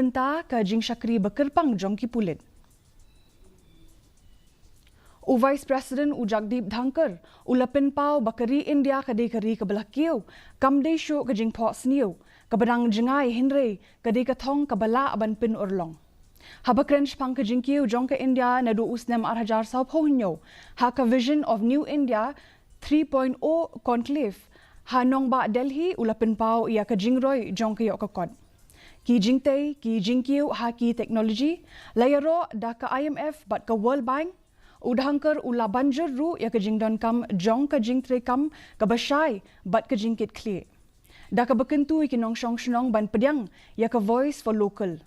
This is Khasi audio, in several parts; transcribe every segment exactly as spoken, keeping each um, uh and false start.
bynta ka jingshakri ba kyrpang jong ki pulit. U Vice President u Jagdeep Dhankhar u la pynpaw ba ka ri India ka dei ka ri kaba la kiew, kam dei shuh ka jingphohsniew kaba dang jngai, hynrei ka dei ka thong kaba lah ban pynurlong. Haba kren shaphang ka jingkiew jong ka India naduh u snem ar hajar sawphew hynñiew ha ka Vision of New India three point oh Conclave ha nongbah Delhi, u la pynpaw ïa ka jingroi jong ka ïoh ka kot. Ki jingtei, ki jingkiew ha ki technology, la ïaroh da ka I M F bad ka World Bank. U Dhankhar u la ban jur ruh ïa ka jingdonkam jong ka jingtreikam kaba shai bad ka jingkitkhlieh, da kaba kyntu ïa ki nongshong shnong ban pdiang ïa ka Voice for Local.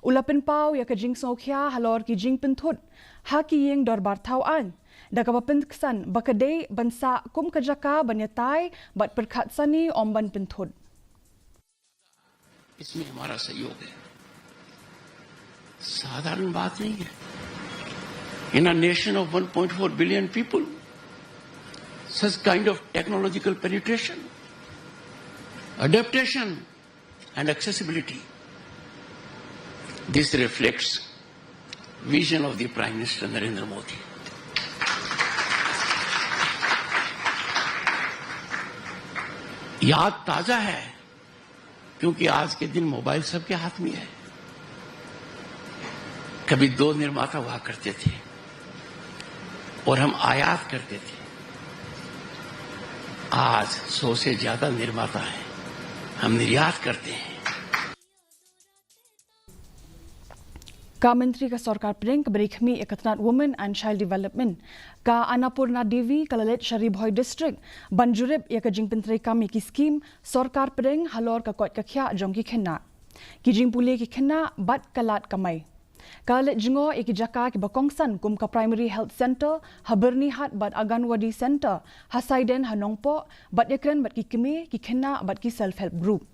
U la pynpaw ïa ka jingsngewkhia halor ki jingpynthut ha ki ïing dorbar thaw aiñ, da kaba pynksan ba ka dei ban sah kum ka jaka ban ïatai bad pyrkhat sani, ym ban pynthut. इसमें हमारा सहयोग है। साधारण बात नहीं है। In a nation of one point four billion people, such kind of technological penetration, adaptation and accessibility, this reflects vision of the Prime Minister Narendra Modi. याद ताजा है, क्योंकि आज के दिन मोबाइल सबके हाथ में है। कभी दो निर्माता हुआ करते थे और हम आयात करते थे। आज सौ से ज्यादा निर्माता हैं, हम निर्यात करते हैं। Ka Myntri ka Sorkar Pdeng kaba dei khmih ïa ka tnat Women and Child Development, ka Annapurna Devi, ka la leit sha Ri Bhoi District ban jurip ïa ka jingpyntreikam ïa ki skhim Sorkar Pdeng halor ka koit ka khiah jong ki khynnah, ki jingpule ki khynnah bad ka lad kamai. Ka la leit jngoh ïa ki jaka kiba kongsan kum ka Primary Health Centre ha Byrnihat bad Anganwadi Centre ha Saiden ha Nongpoh, bad ïakren bad ki kmie, ki khynnah bad ki Self Help Group.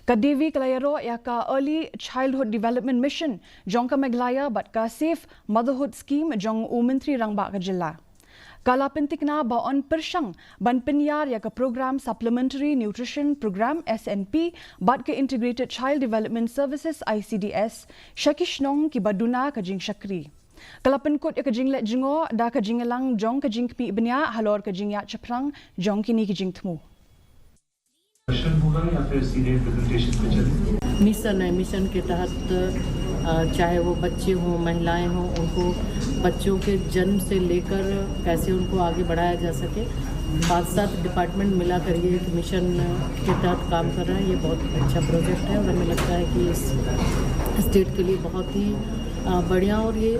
Ka Devi ka la ïaroh ïa ka Early Childhood Development Mission jong ka Meghalaya bad ka Safe Motherhood Scheme jong u Myntri Rangbah ka Jylla. Ka la pyntikna ba yn pyrshang ban pynïar ïa ka Programme Supplementary Nutrition Programme, S N P, bad ka Integrated Child Development Services, I C D S, sha ki shnong kiba duna ka jingshakri. Ka la pynkut ïa ka jingleit jngoh da ka jingïalang jong ka jingkhmih bniah halor ka jingïaid shaphrang jong kine ki jingthmu. मिशन है मिशन के तहत चाहे वो बच्चे हों, महिलाएं हों, उनको बच्चों के जन्म से लेकर कैसे उनको आगे बढ़ाया जा सके। पाँच सात डिपार्टमेंट मिलाकर ये एक मिशन के तहत काम कर रहा है। ये बहुत अच्छा प्रोजेक्ट है और हमें लगता है कि इस स्टेट के लिए बहुत ही बढ़िया और ये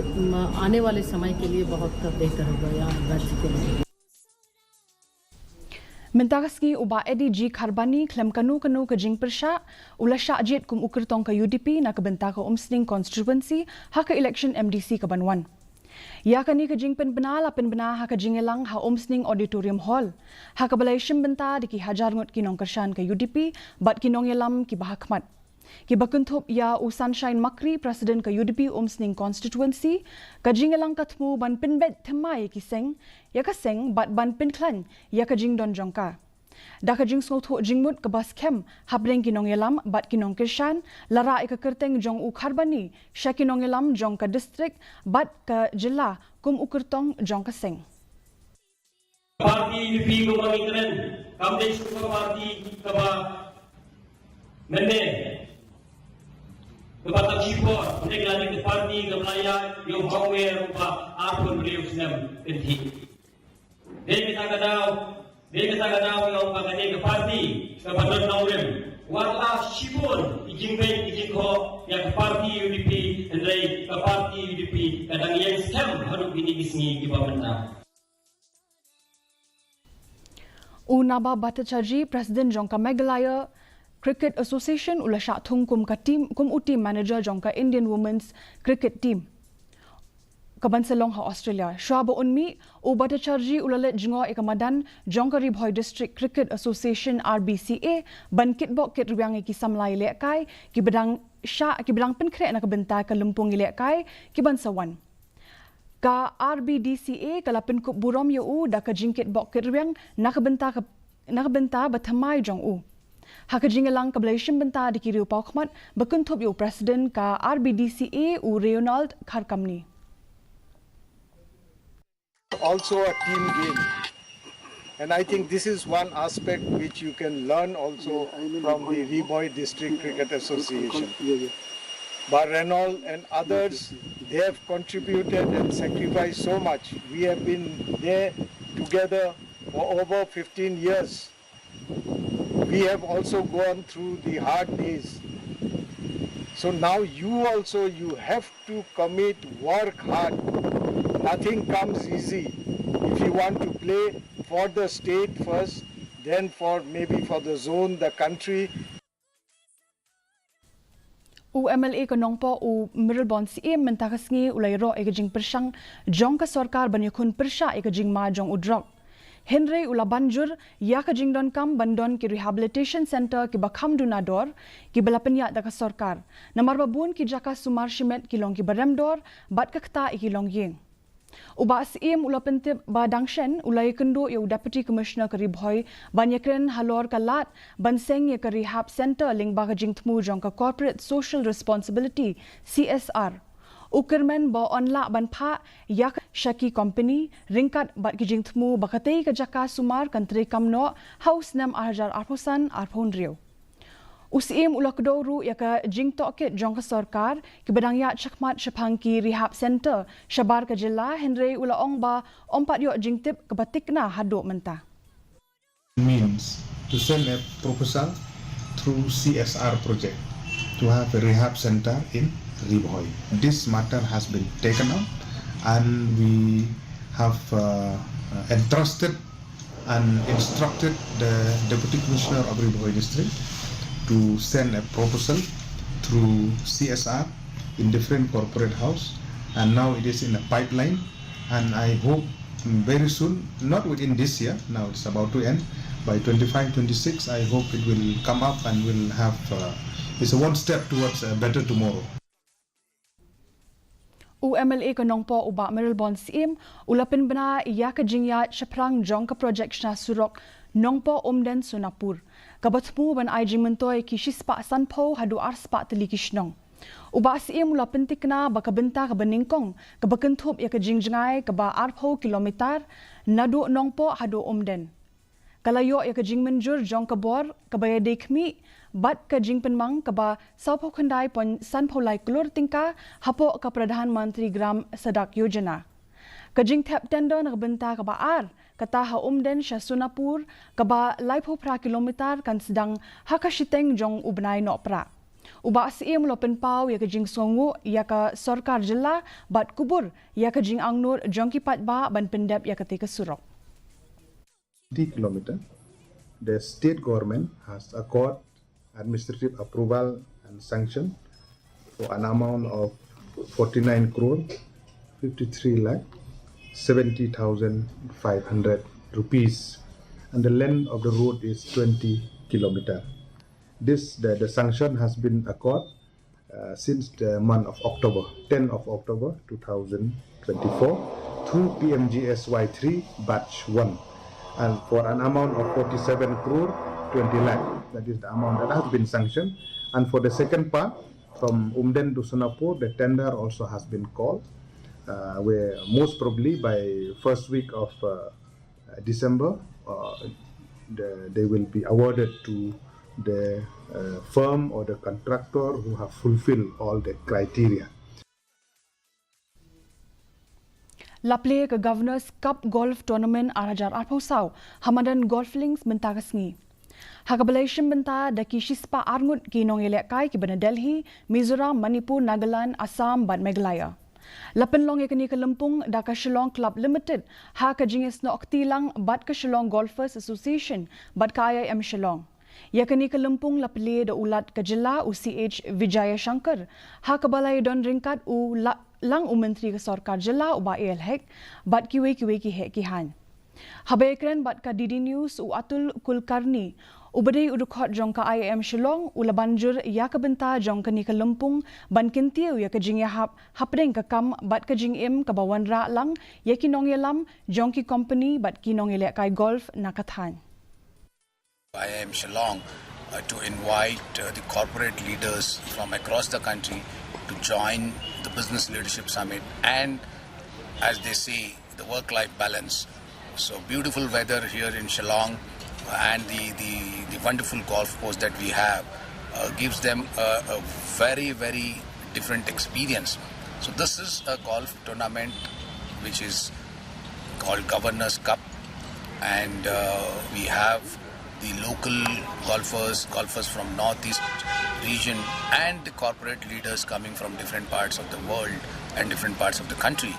आने वाले समय के लिए बहुत बेहतर होगा यहाँ राज्य के लिए। Mynta ka sngi u Bah Eddie G Kharbani, khlem kano kano ka jingpyrshah, u la shah jied kum u kyrtong ka U D P na ka bynta ka Umsning Constituency ha ka election M D C ka ban wan. Ïa kane ka jingpynbna la pynbna ha ka jingïalang ha Umsning Auditorium Hall, ha kaba la ïashim bynta da ki hajar ngut ki nongkyrshan ka U D P bad ki nongïalam kiba hakhmat. Kiba kynthup ïa u Sunshine Makri, President ka U D P Umsning Constituency, ka jingïalang ka thmu ban pynbeit thymmai ïa ki seng, ïa ka seng bad ban pynkhlaiñ ïa ka jingdon jong ka. Da ka jingsngewthuh jingmut kaba skhem hapdeng ki nongïalam bad ki nongkyrshan, la rah ïa ka kyrteng jong u Kharbani sha ki nongïalam jong ka district bad ka jylla kum u kyrtong jong ka seng. Parti U D P kumba ngi kren kam dei shuh ka parti kaba mynne kaba ta shipor, mynne ka la dei ka parti kaba la ïa ïoh mawmer uba arphew hynriew snem kynthih. Dei kata ka daw, dei kata ka daw ïa uba ka dei ka parti kaba don nongrim. Wat la shibun ki jingpeit ki jingkhoh ïa ka parti U D P, hynrei ka parti U D P ka dang ïeng skhem haduh kine ki sngi kiba mynta. U Naba Bhattacharjee, President jong ka Meghalaya Cricket Association, u la shah thung kum ka team, kum u team manager jong ka Indian Women's Cricket Team ka ban sa long ha Australia. Shuwa ba un mih, u Bhattacharjee u la leit jngoh ïa ka madan jong ka Ri Bhoi District Cricket Association, R B C A, ban kitbok kitrwiang ïa ki samla ïalehkai kiba dang shah, kiba dang pynkhreh na ka bynta ka lympung ïalehkai ki ban sa wan. Ka R B D C A ka la pynkup burom ïa u da ka jingkitbok kitrwiang na ka bynta ka, na ka bynta ba thymmai jong u. Ha ka jingïalang kaba la ïashim bynta da ki riew paw khmat, ba kynthup ïa u President ka R B D C A, u Reynald Kharkamni. Also a team game. And I think this is one aspect which you can learn also from the Ri Bhoi District Cricket Association. But Reynald and others, they have contributed and sacrificed so much. We have been there together for over fifteen years. We have also gone through the hard days. So now you also, you have to commit, work hard. Nothing comes easy. If you want to play for the state first, then for maybe for the zone, the country. U M L A ka Nongpoh, u Mayralborn Syiem, mynta ka sngi u la ïaroh ïa ka jingpyrshang jong ka sorkar ban ïakhun pyrshah ïa ka jingma jong u drok. Hynrei u la ban jur ïa ka jingdonkam ban don ki rehabilitation centre kiba kham duna dor, kiba la pynïaid da ka sorkar. Namar ba bun ki jaka sumar shimet ki long kiba rem dor, bad ka ktah ïa ki longïing. U Bah Syiem u la pyntip ba dang shen u la ïakynduh ïa u Deputy Commissioner ka Ri Bhoi ban ïakren halor ka lad ban seng ïa ka rehab centre lyngba ka jingthmu jong ka Corporate Social Responsibility, C S R. U kyrmen ba yn lah ban phah ïa ka sha ki company ryngkat bad ki jingthmu ba katei ka jaka sumar kan treikam noh ha u snem ar hajar arphew san arphew hynriew. U Syiem u la kdew ruh ïa ka jingtohkit jong ka sorkar kiba dang ïaid shakhmat shaphang ki rehab centre shabar ka jylla, hynrei u la ong ba ym pat ïoh jingtip kaba thikna haduh mynta. Means to send a proposal through C S R project to have a rehab centre in Ri Bhoi. This matter has been taken up and we have uh, uh, entrusted and instructed the Deputy Commissioner of Ri Bhoi District to send a proposal through C S R in different corporate house, and now it is in a pipeline, and I hope very soon, not within this year, now it's about to end, by twenty-five twenty-six, I hope it will come up and will have, uh, it's a one step towards a better tomorrow. U M L A ka Nongpoh u Bah Mayralborn Syiem u la pynbna ïa ka jingïaid shaphrang jong ka projek shna surok Nongpoh Umden Sonapur, kaba thmu ban ai jingmyntoi ki shispah sanphew haduh arspah tylli ki shnong. U Bah Syiem u la pynthikna ba ka bynta kaba nyngkong kaba kynthup ïa ka jingjngai kaba arphew kilometer naduh Nongpoh haduh Umden. Ka la ïoh ïa ka jingmynjur jong ka bor kaba ïadei khmih bad ka jingpynmang kaba sawphew khyndai point sanphew lai klur tyngka hapoh ka Pradhan Mantri Gram Sadak Yojana. Ka jingthep tender na ka bynta kaba ar, kata ha Umden sha Sonapur, kaba laiphew phra kilometer kan sdang ha ka shiteng jong u bnai Nohprah. U Bah Syiem u la pynpaw ïa ka jingsngewnguh ïa ka sorkar jylla bad kubur ïa ka jingangnud jong ki paidbah ban pyndep ïa katei ka surok. Kilometer, the state government has accord administrative approval and sanction for an amount of forty-nine crore fifty-three lakh seventy thousand five hundred rupees, and the length of the road is twenty kilometer. This, the, the sanction has been accord uh, since the month of October, tenth of October two thousand twenty-four, through P M G S Y three batch one, and for an amount of forty-seven crore twenty lakh. That is the amount that has been sanctioned. And for the second part, from Umden to Sonapur, the tender also has been called, uh, where most probably by first week of uh, December, uh, the, they will be awarded to the uh, firm or the contractor who have fulfilled all the criteria. La plie ka Governor's Cup Golf Tournament ar hajar arphew saw ha madan Golf Links mynta ka sngi, ha kaba la ïashim bynta da ki shispah arngut ki nongïalehkai kiba na Delhi, Mizoram, Manipur, Nagaland, Assam bad Meghalaya. La pynlong ïa kane ka lympung da ka Shillong Club Limited ha ka jingïasnoh kti lang bad ka Shillong Golfers Association bad ka I I M Shillong. Ïa kane ka lympung la plie da u Lat ka jylla u C H Vijayashankar, ha kaba la ïadon ryngkat u la, lang u Myntri ka Sorkar Jylla u Bah A L Hek bad kiwei kiwei ki heh ki haiñ. Haba ïakren bad ka D D News, u Atul Kulkarni, uba dei u dkhot jong ka I I M Shillong, u la ban jur ïa ka bynta jong kane ka lympung ban kyntiew ïa ka jingïahap hapdeng ka kam bad ka jingim kaba wanrah lang ïa ki nongïalam jong ki kompani bad ki nongïalehkai golf na ka thaiñ. I I M Shillong uh, to invite uh, the corporate leaders from across the country to join the Business Leadership Summit and, as they say, the work life balance. So, beautiful weather here in Shillong, uh, and the, the, the wonderful golf course that we have uh, gives them a, a very, very different experience. So, this is a golf tournament which is called Governor's Cup, and uh, we have the local golfers, golfers from Northeast region, and the corporate leaders coming from different parts of the world and different parts of the country.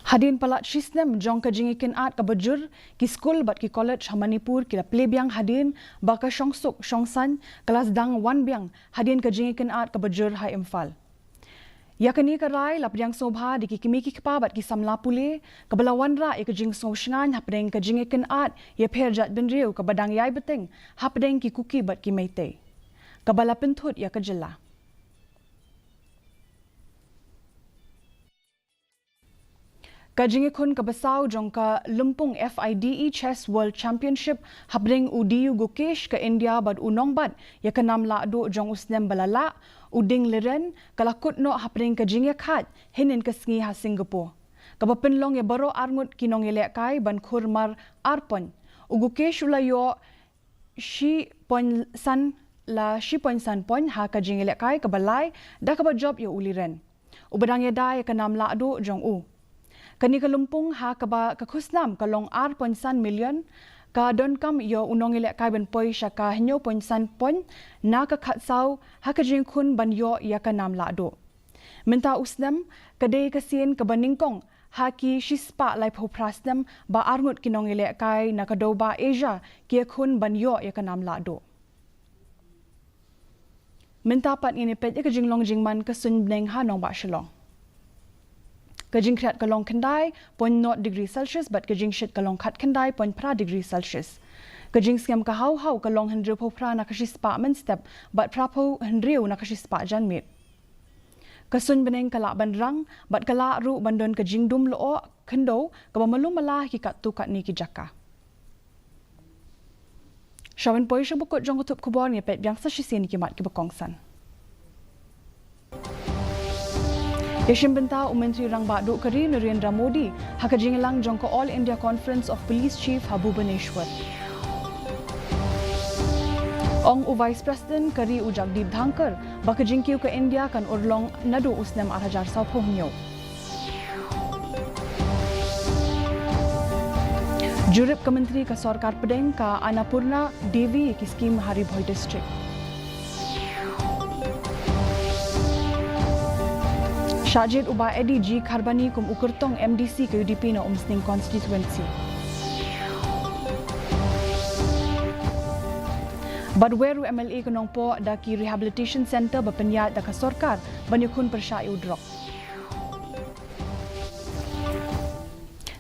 Hadien palat shisnem jong ka jingïakynad kaba jur, ki skul bad ki college ha Manipur ki la plie biang hadien ba ka shongsuk shongsaiñ ka la sdang wan biang hadien ka jingïakynad kaba jur ha Imphal. Ïa kane ka rai la pdiang sngewbha da ki kmie ki kpa bad ki samla pule, kaba la wanrah ïa ka jingsngewshngaiñ hapdeng ka jingïakynad ïapher jaitbynriew kaba dang ïai bteng hapdeng ki Kuki bad ki Meitei, kaba la pynthut ïa ka jylla. Ka jingïakhun kaba saw jong ka lympung F I D E Chess World Championship hapdeng u D U Gukesh ka India bad u nongbat ïa ka nam lahduh jong u snem ba la lah, u Ding Liren, ka la kut noh hapdeng ka jingïakhaid hynnin ka sngi ha Singapore, kaba pynlong ïa baroh arngut ki nongïalehkai ban khur mar ar point. U Gukesh u la ïoh shi point san la shi point san point ha ka jingïalehkai kaba lai, da kaba jop ïa u Liren, uba dang ïada ïa ka nam lahduh jong u. Kane ka lympung ha kaba ka khusnam ka long ar point san million, ka donkam ïa u nongïalehkai ban poi sha ka hynñiew point san point na ka khatsaw ha ka jingkhun ban ïoh ïa ka nam lahduh. Mynta u snem ka dei ka sien kaba nyngkong ha ki shispah laiphew phra snem ba arngut ki nongïalehkai na ka dewbah Asia ki ïakhun ban ïoh ïa ka nam lahduh. Mynta pat ngin ïa peit ïa ka jinglong jingman ka suiñ bneng ha nongbah Shillong. Ka jingkhriat ka long khyndai point nought degree Celsius bad ka jingshit ka long khatkhyndai point phra degree Celsius. Ka jingsngem ka haw haw ka long hynriewphew phra na ka shispah mynstep bad phraphew hynriew na ka shispah janmiet. Ka suiñ bneng ka lah ban rang bad ka lah ruh ban don ka jingdum lyoh khyndew kaba malu mala ha ki katto katne ki jaka. Sha ban poi sha ba kut jong ka tup khubor, ngin ïa peit biang sa shisien ïa ki mat kiba kongsan. Ïa shim bynta u Myntri Rangbah Duh ka ri Narendra Modi ha ka jingïalang jong ka All India Conference of Police Chief ha Bhubaneswar. Ong u Vice President ka ri u Jagdeep Dhankhar ba ka jingkiew ka India kan urlong naduh u snem ar hajar sawphew hynñiew. Jurip ka Myntri ka Sorkar Pdeng ka Annapurna Devi ïa ki skim ha Ri Bhoi District. Shah jied u Bah Eddie G Kharbani kum u kyrtong M D C ka U D P na Umsning Constituency. Bad wer u M L A ka Nongpoh da ki Rehabilitation Centre ba pynïaid da ka sorkar ban ïakhun pyrshah ïa u drok.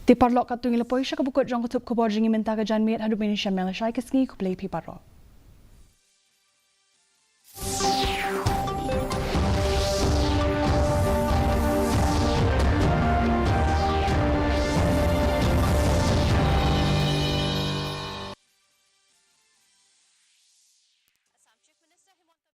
Te paralok, katto ngi la poi sha ka ba kut jong ka tup khubor jong ngi mynta ka janmiet, haduh ban ïashem ïa la shai ka sngi, khublei phi baroh.